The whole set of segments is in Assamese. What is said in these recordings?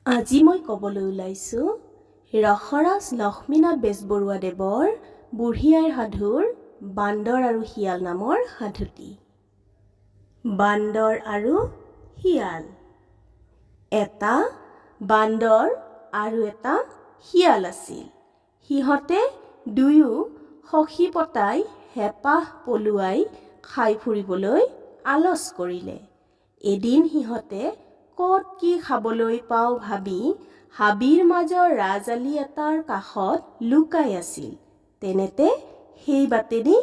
আজি মই ক'বলৈ ওলাইছোঁ ৰসৰাজ লক্ষ্মীনাথ বেজবৰুৱাদেৱৰ বুঢ়ী আইৰ সাধুৰ বান্দৰ আৰু শিয়াল নামৰ সাধুটি। বান্দৰ আৰু শিয়াল। এটা বান্দৰ আৰু এটা শিয়াল আছিল। সিহঁতে দুয়ো সখী পতাই হেঁপাহ পলুৱাই খাই ফুৰিবলৈ আলচ কৰিলে। এদিন সিহঁতে ক'ত কি খাবলৈ পাওঁ ভাবি হাবিৰ মাজৰ ৰাজআলি এটাৰ কাষত লুকাই আছিল। তেনেতে সেই বাটেদি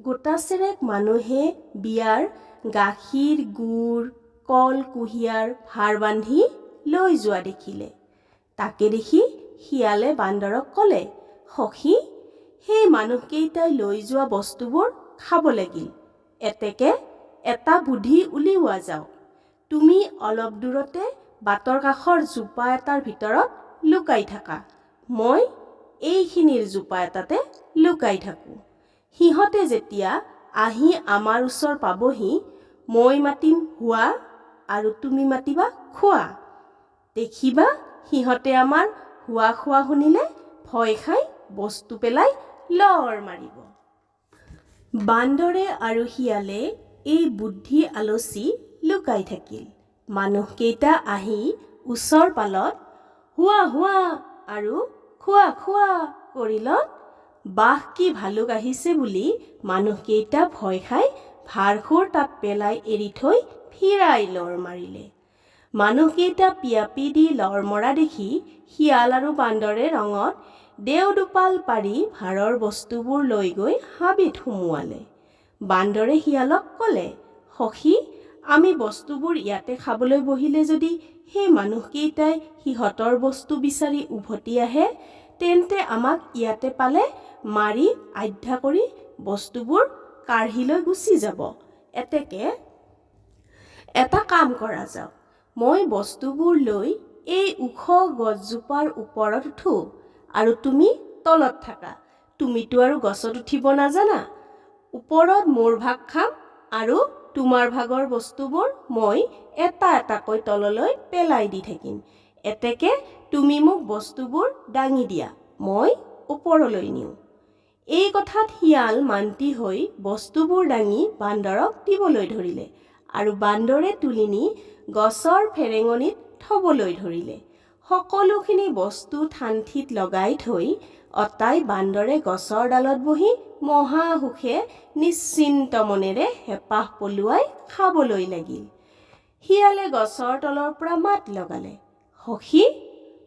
গোটাচেৰেক মানুহে বিয়াৰ গাখীৰ, গুৰ, কল, কুঁহিয়াৰ ভাৰ বান্ধি লৈ যোৱা দেখিলে। তাকে দেখি শিয়ালে বান্দৰক ক'লে, সখী, সেই মানুহকেইটাই লৈ যোৱা বস্তুবোৰ খাব লাগিল। এতেকে এটা বুদ্ধি উলিওৱা যাওক। তুমি অলপ দূৰতে বাটৰ কাষৰ জোপা এটাৰ ভিতৰত লুকাই থাকা, মই এইখিনিৰ জোপা এটাতে লুকাই থাকোঁ। সিহঁতে যেতিয়া আহি আমাৰ ওচৰ পাবহি, মই মাতিম হোৱা আৰু তুমি মাতিবা খোৱা। দেখিবা সিহঁতে আমাৰ হোৱা খোৱা শুনিলে ভয় খাই বস্তু পেলাই লৰ মাৰিব। বান্দৰে আৰু শিয়ালে এই বুদ্ধি আলচি লুকাই থাকিল। মানুহকেইটা আহি ওচৰ পালত হোৱা হোৱা আৰু খোৱা খোৱা কৰিলত বাঘ কি ভালুক আহিছে বুলি মানুহকেইটা ভয় খাই ভাৰখোৰ তাত পেলাই এৰি থৈ ফিৰাই লৰ মাৰিলে। মানুহকেইটা পিয়াপি দি লৰ মৰা দেখি শিয়াল আৰু বান্দৰে ৰঙত দেও দুপাল পাৰি ভাৰৰ বস্তুবোৰ লৈ গৈ হাবিত সুমুৱালে। বান্দৰে শিয়ালক ক'লে, সখী, আমি বস্তুবোৰ ইয়াতে খাবলৈ বহিলে যদি সেই মানুহকেইটাই সিহঁতৰ বস্তু বিচাৰি উভতি আহে, তেন্তে আমাক ইয়াতে পালে মাৰি আধ্যা কৰি বস্তুবোৰ কাঢ়ি লৈ গুচি যাব। এতেকে এটা কাম কৰা যাওক। মই বস্তুবোৰ লৈ এই ওখ গছজোপাৰ ওপৰত উঠোঁ আৰু তুমি তলত থাকা। তুমিতো আৰু গছত উঠিব নাজানা। ওপৰত মোৰ ভাগ খাম আৰু তোমাৰ ভাগৰ বস্তুবোৰ মই এটা এটাকৈ তললৈ পেলাই দি থাকিম। এতেকে তুমি মোক বস্তুবোৰ দাঙি দিয়া, মই ওপৰলৈ নিওঁ। এই কথাত শিয়াল মান্তি হৈ বস্তুবোৰ দাঙি বান্দৰক দিবলৈ ধৰিলে আৰু বান্দৰে তুলি নি গছৰ ফেৰেঙনিত থ'বলৈ ধৰিলে। সকলোখিনি বস্তু থান-থিত লগাই থৈ অতাই বান্দৰে গছৰ ডালত বহি মহাসুখে নিশ্চিন্ত মনেৰে হেঁপাহ পলুৱাই খাবলৈ লাগিল। শিয়ালে গছৰ তলৰ পৰা মাত লগালে, সখী,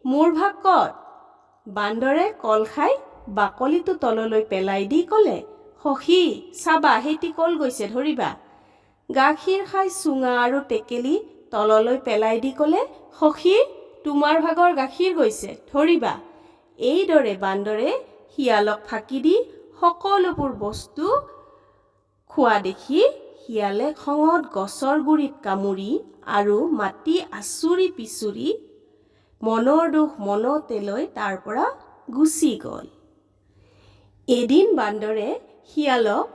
মোৰ ভাগ ক'ত? বান্দৰে কল খাই বাকলিটো তললৈ পেলাই দি ক'লে, সখী, চাবা, সেইটি কল গৈছে, ধৰিবা। গাখীৰ খাই চুঙা আৰু টেকেলি তললৈ পেলাই দি ক'লে, সখী, তোমাৰ ভাগৰ গাখীৰ গৈছে, ধৰিবা। এইদৰে বান্দৰে শিয়ালক ফাঁকি দি সকলোবোৰ বস্তু খোৱা দেখি শিয়ালে খঙত গছৰ গুৰিত কামুৰি আৰু মাটি আঁচুৰি পিছুৰি মনৰ দুখ মনতে লৈ তাৰ পৰা গুচি গ'ল। এদিন বান্দৰে শিয়ালক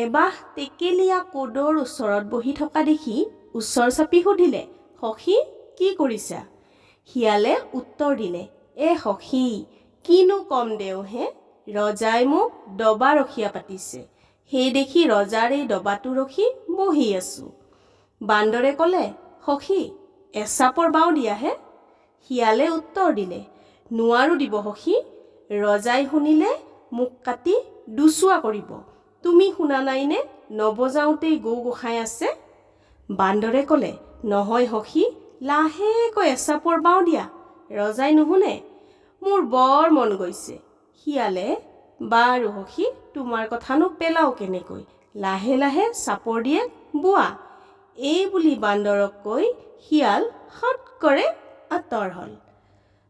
এবাহ টেকেলীয়া কোদোৰ ওচৰত বহি থকা দেখি ওচৰ চাপি সুধিলে, সখী, কি কৰিছা? শিয়ালে উত্তৰ দিলে, এ সখী, কিনো কম দেওহে, ৰজাই মোক ডবা ৰখীয়া পাতিছে। সেই দেখি ৰজাৰ এই ডবাটো ৰখি বহি আছোঁ। বান্দৰে ক'লে, সখী, এচাপৰ বাওঁ দিয়াহে। শিয়ালে উত্তৰ দিলে, নোৱাৰোঁ দিব সখী, ৰজাই শুনিলে মোক কাটি দুচুৱা কৰিব। তুমি শুনা নাইনে নবজাওঁতেই গৌ গোসাঁই আছে? বান্দৰে ক'লে, নহয় সখী, লাহেকৈ এচাপৰ বাওঁ দিয়া, ৰজাই নুশুনে, মোৰ বৰ মন গৈছে। শিয়ালে, বাৰু সখী, তোমাৰ কথানো পেলাওঁ কেনেকৈ, লাহে লাহে চাপৰ দিয়ে বোৱা। এই বুলি বান্দৰক কৈ শিয়াল সৎকৰে আঁতৰ হ'ল।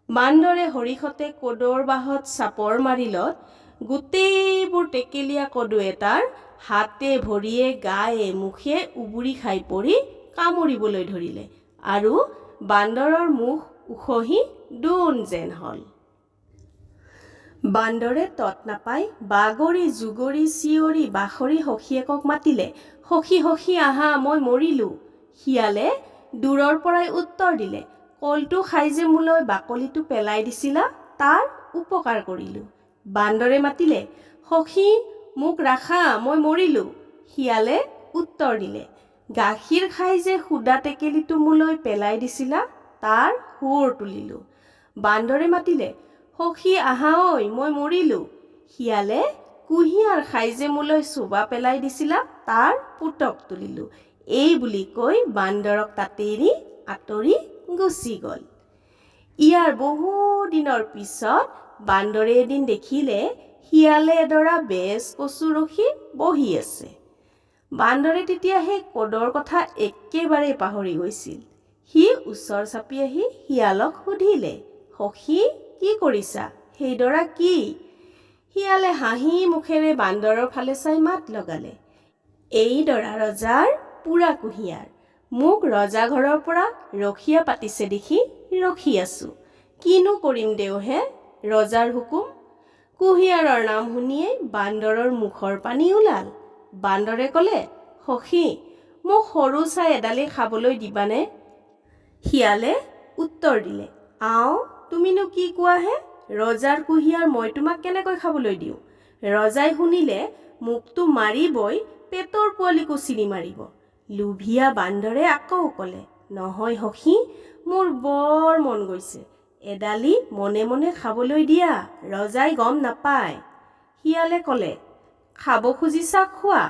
বান্দৰে হৰিষতে কোদোৰ বাহত চাপৰ মাৰিলত গোটেইবোৰ টেকেলীয়া কদোৱে তাৰ হাতে ভৰিয়ে গায়ে মুখে উবুৰি খাই পৰি কামুৰিবলৈ ধৰিলে আৰু বান্দৰৰ মুখ উখহি দোন যেন হ'ল। বান্দৰে তত নাপাই বাগৰি জুগৰি চিঞৰি বাখৰি সখীয়েকক মাতিলে, সখী সখী, আহা, মই মৰিলোঁ। শিয়ালে দূৰৰ পৰাই উত্তৰ দিলে, কলটো খাই যে মোলৈ বাকলিটো পেলাই দিছিলা, তাৰ উপকাৰ কৰিলোঁ। বান্দৰে মাতিলে, সখী, মোক ৰাখা, মই মৰিলোঁ। শিয়ালে উত্তৰ দিলে, গাখীৰ খাই যে সুদা টেকেলিটো মোলৈ পেলাই দিছিলা, তাৰ সুৰ তুলিলোঁ। বান্দৰে মাতিলে, সখী, আহা ঐ, মই মৰিলোঁ। শিয়ালে কুঁহিয়াৰ খাই যে মোলৈ চোবা পেলাই দিছিলা, তাৰ পোটক তুলিলোঁ। এই বুলি কৈ বান্দৰক তাতে এৰি আঁতৰি গুচি গ'ল। ইয়াৰ বহু দিনৰ পিছত বান্দৰে এদিন দেখিলে, শিয়ালে এডৰা বেজ কচু ৰখি বহি আছে। বান্দৰে তেতিয়া সেই কদৰ কথা একেবাৰেই পাহৰি গৈছিল। সি ওচৰ চাপি আহি শিয়ালক সুধিলে, সখী, কি কৰিছা? সেইডৰা কি? শিয়ালে হাঁহি মুখেৰে বান্দৰৰ ফালে চাই মাত লগালে, এইডৰা ৰজাৰ পোৰা কুঁহিয়াৰ। মোক ৰজা ঘৰৰ পৰা ৰখীয়া পাতিছে দেখি ৰখি আছোঁ। কিনো কৰিম দেওহে, ৰজাৰ হুকুম। কুঁহিয়াৰৰ নাম শুনিয়েই বান্দৰৰ মুখৰ পানী ওলাল। বান্দৰে ক'লে, সখী, মোক সৰু চাই এডালি খাবলৈ দিবানে? শিয়ালে উত্তৰ দিলে, আও, তুমিনো কি কোৱাহে? ৰজাৰ কুঁহিয়াৰ মই তোমাক কেনেকৈ খাবলৈ দিওঁ? ৰজাই শুনিলে মোকতো মাৰিবই, পেটৰ পোৱালিকো চিৰি মাৰিব। লোভীয়া বান্দৰে আকৌ ক'লে, নহয় সখী, মোৰ বৰ মন গৈছে, এডালি মনে মনে খাবলৈ দিয়া, ৰজাই গম নাপায়। শিয়ালে ক'লে, খাব খুজিছা খোৱা,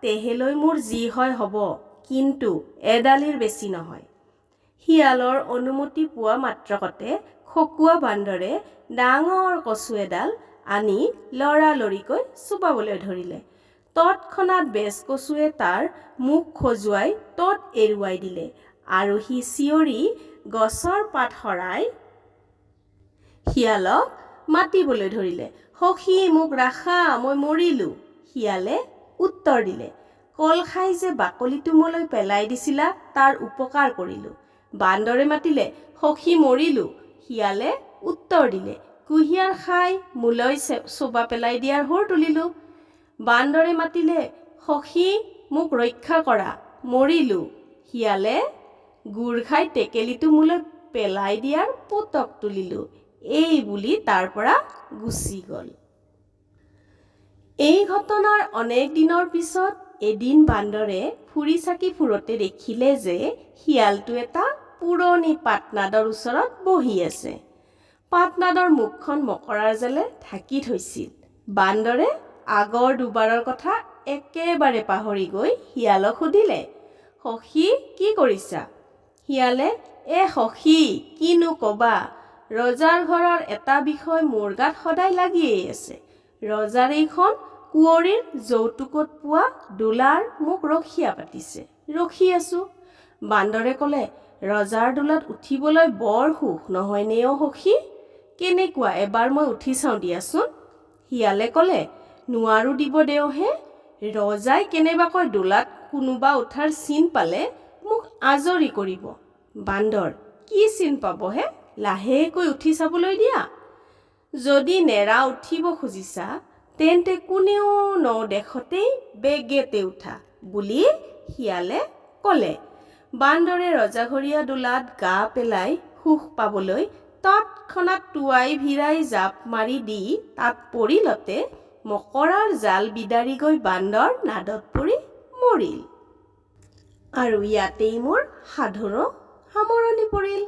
তেহেলৈ মোৰ যি হয় হ'ব, কিন্তু এডালিৰ বেছি নহয়। শিয়ালৰ অনুমতি পোৱা মাত্ৰকতে খকুৱা বান্দৰে ডাঙৰ কচু এডাল আনি লৰালৰিকৈ চোবাবলৈ ধৰিলে। তৎক্ষণাত বেজ কচুৱে তাৰ মুখ খজুৱাই তত এৰুৱাই দিলে আৰু সি চিঞৰি গছৰ পাত সৰাই শিয়ালক মাতিবলৈ ধৰিলে, সখী, মোক ৰাখা, মই মৰিলোঁ। শিয়ালে উত্তৰ দিলে, কল খাই যে বাকলিটো মোলৈ পেলাই দিছিলা, তাৰ উপকাৰ কৰিলোঁ। বান্দৰে মাতিলে, সখী, মৰিলোঁ। শিয়ালে উত্তৰ দিলে, কুঁহিয়াৰ খাই মোলৈ চোবা পেলাই দিয়াৰ সুৰ তুলিলোঁ। বান্দৰে মাতিলে, সখী, মোক ৰক্ষা কৰা, মৰিলোঁ। শিয়ালে গুৰ খাই টেকেলিটো মোলৈ পেলাই দিয়াৰ পোটক তুলিলোঁ। এই বুলি তাৰ পৰা গুচি গ'ল। এই ঘটনাৰ অনেক দিনৰ পিছত এদিন বান্দৰে ফুৰি চাকি ফুৰোঁতে দেখিলে যে শিয়ালটো এটা পুৰণি পাটনাদৰ ওচৰত বহি আছে। পাটনাদৰ মুখখন মকৰাৰ জালে ঢাকি থৈছিল। বান্দৰে আগৰ দুবাৰৰ কথা একেবাৰে পাহৰি গৈ শিয়ালক সুধিলে, সখী, কি কৰিছা? শিয়ালে, এ সখী, কিনো ক'বা, ৰজাৰ ঘৰৰ এটা বিষয় মোৰ গাত সদায় লাগিয়েই আছে। ৰজাৰ এইখন কুঁৱৰীৰ যৌতুকত পোৱা দোলাৰ মোক ৰখীয়া পাতিছে, ৰখি আছোঁ। বান্দৰে ক'লে, ৰজাৰ দোলাত উঠিবলৈ বৰ সুখ নহয়নে অ' সখী? কেনেকুৱা, এবাৰ মই উঠি চাওঁ দিয়াচোন। শিয়ালে ক'লে, নোৱাৰোঁ দিব দেওহে, ৰজাই কেনেবাকৈ দোলাত কোনোবা উঠাৰ চিন পালে মোক আজৰি কৰিব। বান্দৰ, কি চিন পাবহে, লাহেকৈ উঠি চাবলৈ দিয়া। যদি নেৰা উঠিব খুজিছা, তেন্তে কোনেও নদেখতেই বেগেতে উঠা বুলি শিয়ালে ক'লে। বান্দৰে ৰজাঘৰীয়া দোলাত গা পেলাই সুখ পাবলৈ তৎক্ষণাত টোৱাই ভিৰাই জাপ মাৰি দি তাত পৰিলতে মকৰাৰ জাল বিদাৰি গৈ বান্দৰ নাদত পৰি মৰিল। আৰু ইয়াতেই মোৰ সাধুৰো সামৰণি পৰিল।